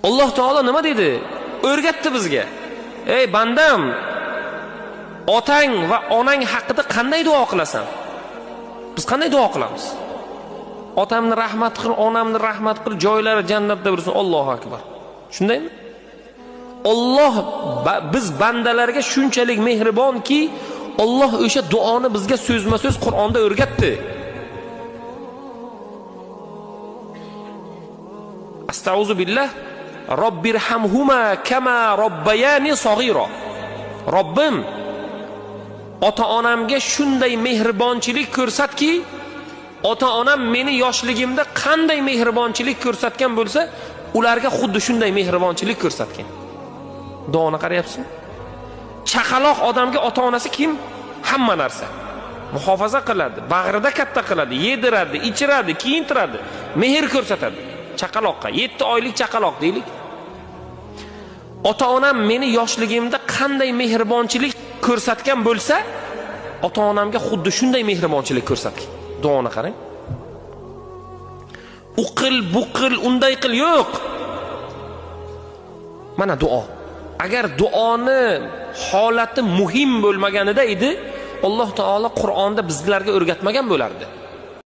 Alloh taolo nima dedi? O'rgatdi bizga. Ey bandam, otang va onang haqida qanday duo qilasan? Biz qanday duo qilamiz? Otamni rahmat qil, onamni rahmat qil, joylari jannatda bo'lsin. Allohu akbar. Shundaymi? Alloh biz bandalarga shunchalik mehribonki, Alloh o'sha duoni bizga so'zma-so'z Qur'onda o'rgatdi. Astauzu billah, Robbirhamhuma kama robbayani sag'ira. Robbim, ota-onamga shunday mehribonchilik ko'rsatki, ota-onam meni yoshligimda qanday mehribonchilik ko'rsatgan bo'lsa, ularga xuddi shunday mehribonchilik ko'rsatgan. Duoni qarayapsizmi? Chaqaloq odamga ota-onasi kim? Hamma narsa. Muhofaza qiladi, bag'rida katta qiladi, yediradi, ichiradi, kiyintiradi, mehr ko'rsatadi. Chaqaloqqa, 7 oylik chaqaloq deylik. Ota-onam meni yoshligimda qanday mehribonchilik ko'rsatgan bo'lsa, ota-onamga xuddi shunday mehribonchilik ko'rsatgan. Duoni qarang. U qil, bu qil, unday qil, yo'q. Mana duo. Agar duoni holati muhim bo'lmaganida edi, Alloh taolo Qur'onda bizlarga o'rgatmagan bo'lardi.